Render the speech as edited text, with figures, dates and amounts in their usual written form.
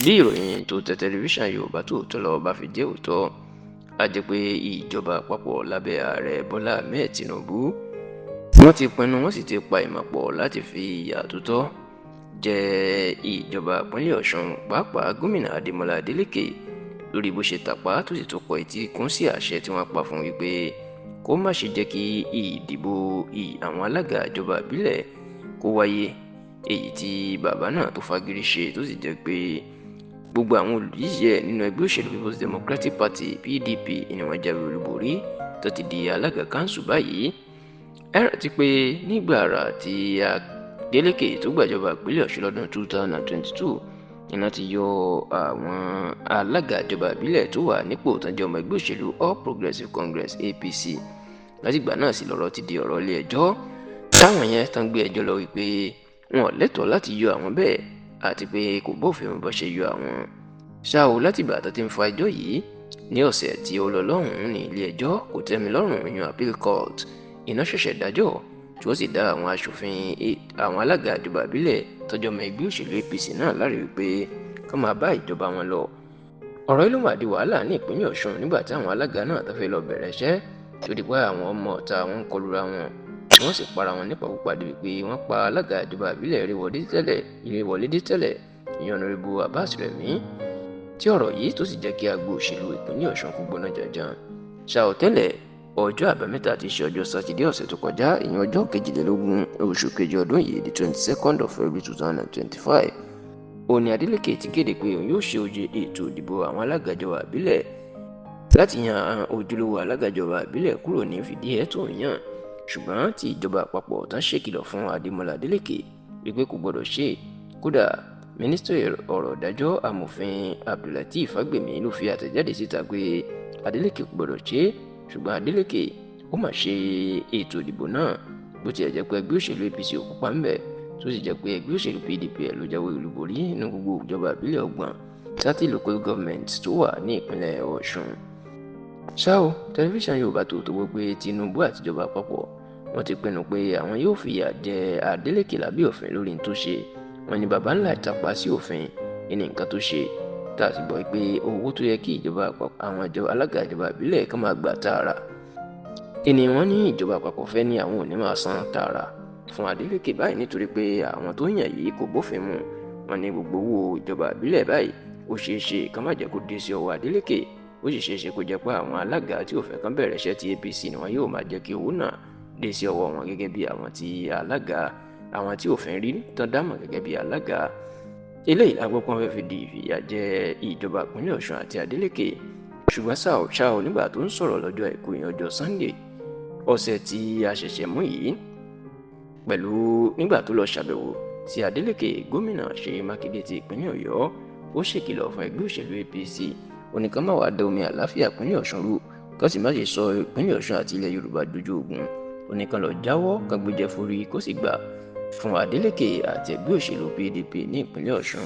Bí ìròyìn tó tẹ tẹlifíṣàn Yorùbá Tòótọ́ lọ́wọ́ bá fi jẹ́ òótọ́, á jẹ́ pé ìjọba àpapọ̀ lábẹ́ ààrẹ Bọ́lá Ahmed Tinubu wọ́n ti pinnu, wọ́n sì ti pa ìmọ̀ pọ̀ láti fi ìyà tó tọ́ jẹ ìjọba ìpínlẹ̀ Ọ̀ṣun, pàápàá gómìnà Adémọ́lá Adélékè, lórí bó ṣe tàpá tó sì tó kọ etí kún sí àṣẹ tí wọ́n pa fún wípé kó má ṣe jẹ́ kí ìdìbò àwọn alága ìjọba ìbílẹ̀ kó wáyé, èyí tí bàbá náà tó fagídí ṣe, tó sì jẹ́ pé gbogbo àwọn olùdíje nínú ẹgbẹ́ òṣèlú People's Democratic Party (PDP) ni wọ́n jáwé olúborí tó ti di alága kanṣu báyìí. Ẹ rántí pé nígbà àrà tí Adeleke tó gbàjọba ìpínlẹ̀ Ọ̀ṣun lọ́dún 2022, iná ti yọ àwọn alága ìjọba ìbílẹ̀ tó wà nípò tán jẹ́ ọmọ ẹgbẹ́ òṣèlú All Progressives Congress (APC). Látìgbà náà sì lọ́rọ̀ ti di ọ̀rọ̀ ilé ẹjọ́, táwọn yẹn tán gbé ẹjọ́ lọ wípé wọn ò lẹ́tọ̀ọ́ láti yọ àwọn bẹ́ẹ̀, àti pé kò bófin mu bó ṣe yọ àwọn. Ṣá o, látìgbà tó ti ń fa ẹjọ́ yìí, ní ọ̀sẹ̀ tí ó lọ lọ́hùn-ún ní ilé ẹjọ́ kò tẹ́mi lọ́rùn yan appeal court iná ṣẹ̀ṣẹ̀ dájọ́, tí wọ́n sì dá àwọn aṣòfin àwọn alága ìjọba ìbílẹ̀ tọ́jọ́ ọmọ ẹgbẹ́ òṣèlú APC náà láre wípé kán máa bá ìjọba wọn lọ. Ọ̀rọ̀ yìí ló mà di wàhálà ní ìpínlẹ̀ Ọ̀ṣun nígbà tí àwọn alága náà tó fẹ́ lọ bẹ̀rẹ̀ iṣẹ́, tó di pé àwọn ọmọ ọ̀tá wọn ń kọlura wọn, tí wọ́n sì para wọn nípakúpa, débi pé wọ́n pa alága ìjọba ìbílẹ̀ Ìrèwọlédé tẹ́lẹ̀, ìyẹn Honorable Abbas Rẹ̀mí, tí ọ̀rọ̀ yìí tó sì jẹ́ kí agbo òṣèlú ìpínlẹ̀ Ọ̀ṣun kó gbóná janjan. Ṣá ò, tẹ́lẹ̀, ọjọ́ Àbámẹ́ta tí í ṣe ọjọ́ Sátidé ọ̀sẹ̀ tó kọjá, ìyẹn ọjọ́ 22 oṣù kejì ọdún yìí, the 22nd of February 2025, òní Adeleke ti kéde pé òun yóò ṣe ojú ètò ìdìbò àwọn alága ìjọba ìbílẹ̀ láti yan ojúlówó alága ìjọba ìbílẹ̀ kúrò ní fìdíhẹ tó ń yàn, ṣùgbọ́n tí ìjọba àpapọ̀ tán ṣèkìlọ̀ fún Adémọ́lá Adélékè wípé kò gbọdọ̀ ṣe. Kódà, mínísítà ọ̀rọ̀ ìdájọ́, amòfin Abdulateef Fagbemi, ló fi àtẹ̀jáde síta pé Adeleke kò gbọdọ̀ ṣe. Ṣùgbọ́n Adeleke ó mà ṣe ètò ìdìbò náà, bó tilẹ̀ jẹ́ pé ẹgbẹ́ òṣèlú APC ò kópa ńbẹ̀, tó sì jẹ́ pé ẹgbẹ́ òṣèlú PDP ló jáwé olúborí nínú gbogbo ìjọba ìbílẹ̀ 30, 30 local governments tó wà ní ìpínlẹ̀ Ọ̀ṣun. Ṣá o, tẹlifíṣàn Yorùbá Tòótọ́ gbọ́ pé Tinubu àtijọba àpapọ̀ wọ́n ti pinnu pé àwọn yóò fìyà jẹ Adeleke lábẹ́ òfin lórí n tó ṣe. Wọ́n ní baba ńlá ìtàpá sí òfin ní nǹkan tó ṣe, tá a sì gbọ́ pé owó tó yẹ kí ìjọba àpapọ̀, àwọn ìjọba alága ìjọba ìbílẹ̀ kan máa gbà tààrà, ìní wọ́n ní ìjọba àpapọ̀ fẹ́ ní àwọn ò ní máa san tààrà fún Adeleke báyìí, nítorí pé àwọn tó yàn yìí kò bófin mu. Wọ́n ní gbogbo owó ìjọba ìbílẹ̀ báyìí, ó ṣeé ṣe kán má jẹ́ kó dé sí ọwọ́ Adeleke. Ó sì ṣeé ṣe kó jẹ́ pé àwọn alága tí ò fẹ́ kán bẹ̀rẹ̀ iṣẹ́ ti APC ni wọn yóò máa jẹ́ kí owó náà dé sí ọwọ́ wọn, gẹ́gẹ́ bí àwọn tí alága, àwọn tí òfin rí tán dámọ̀ gẹ́gẹ́ bí alága. Eléyìí la gbọ́ pé wọ́n fẹ́ fi di ìfìyà jẹ ìjọba ìpínlẹ̀ Ọ̀ṣun àti Adeleke. Ṣùgbọ́n ṣá ò ṣá ò, nígbà tó ń sọ̀rọ̀ lọ́jọ́ Àìkú yẹn, ọjọ́ Sunday ọ̀sẹ̀ tí a ṣẹ̀ṣẹ̀ mú yìí, pẹ̀lú nígbà tó lọ ṣàbẹ̀wò sí Adeleke, gómìnà Ṣèyí Mákindé ti ìpínlẹ̀ Ọ̀yọ́ ó ṣèkìlọ̀ fún ẹgbẹ́ òṣèlú APC. Ó ní kán má wàá da omi àlàáfíà ìpínlẹ̀ Ọ̀ṣun rú, kán sì má ṣe sọ ìpínlẹ̀ Ọ̀ṣun àti ilẹ̀ Yorùbá dojú ogun. Ó ní kán lọ jáwọ́, kán gbéjẹ forí, kó sì gbà fún Adeleke àti ẹgbẹ́ òṣèlú PDP ní ìpínlẹ̀ Ọ̀ṣun.